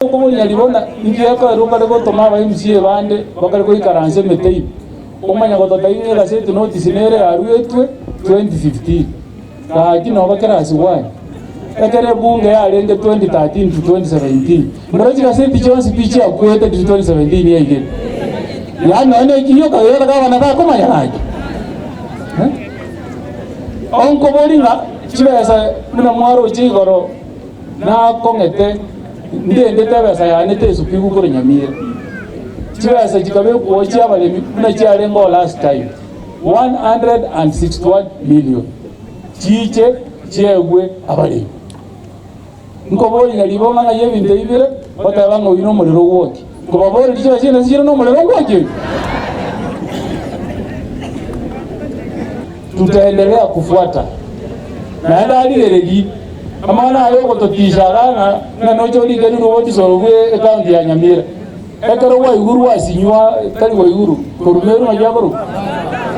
Okoboria riboa inki gekoera okare gotoma aba MCA bande bakare goikaransa emete ime, omanye gototebia ng'a egaseti notice nere yaruetwe 2015 gaki noba class one ekero ebunge yarenge 2013 to 2017 mboro chigaseti chionsi pi chiakwete riria 2017 yaigete yaani nonya na ekio okagera gavana takomanya gaki eh. Onkobori ng'a chibesa buna mwaroche igoro. Nakong'ete, ndendete ebesa yane tesukigwe korwa Nyamira. Chibesa chikabekwa chi'abaremi buna chiarenge oo last time, 161 million, chiche chiegwe abaremi. Nkoboria nyaribong'a ng'ai ebinto ebi bire, goteba ng'a oyio nomorero ogwokia. Nkobaboria chibesa chiane chire nomorero ogwokia oyio? Tutaendelea kufuata. Naende arigererie amang'ana aya ogototisha iga ng'a ng'a noche orike rirube ochisorobwe ecounty ya Nyamira. Ekero gwaigurwe asinywa tari gwaiguru korwa Meru ng'aki akorokwa?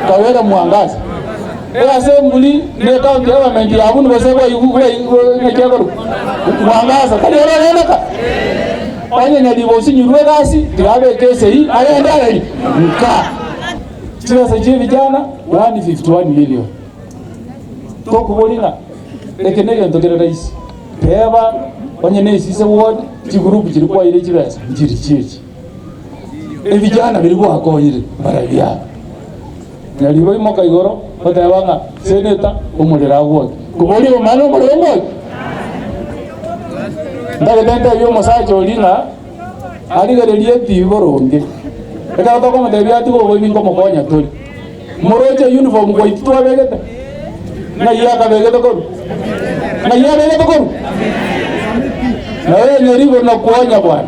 Kawere Mwangaza. Easembuli ne ecounty government ya Buni gose gwaigu gwaigu ng'aki akorokwa? Mwangaza tari oro ogende ka? Onye nyaribo osinyirwe egasi tiga abeke esegi agende areri nka. Chibesa chi'ebijana 151 million. Tokoboria ng'a eke negento kere rahisi. Teba onye ne esise ward chigroup chiria kwaire chibesa nchiri chiechi. Ebijana biria gwakonyire mbarabio aba. Nyaribo imoka igoro oteba ng'a senator omorero agwoke. Koboria omanye omorero ngwoke? Ntagete ntebie omosacha oria ng'a arigererie etibi boronge. Ekero tokomotebia atige oboibi nkomokonya tore. Moroche uniform gwaitwe twabegete? Ng'ai akabegete korwa? Ng'ai abegete korwa? Naye nyaribo nakwonya bwana.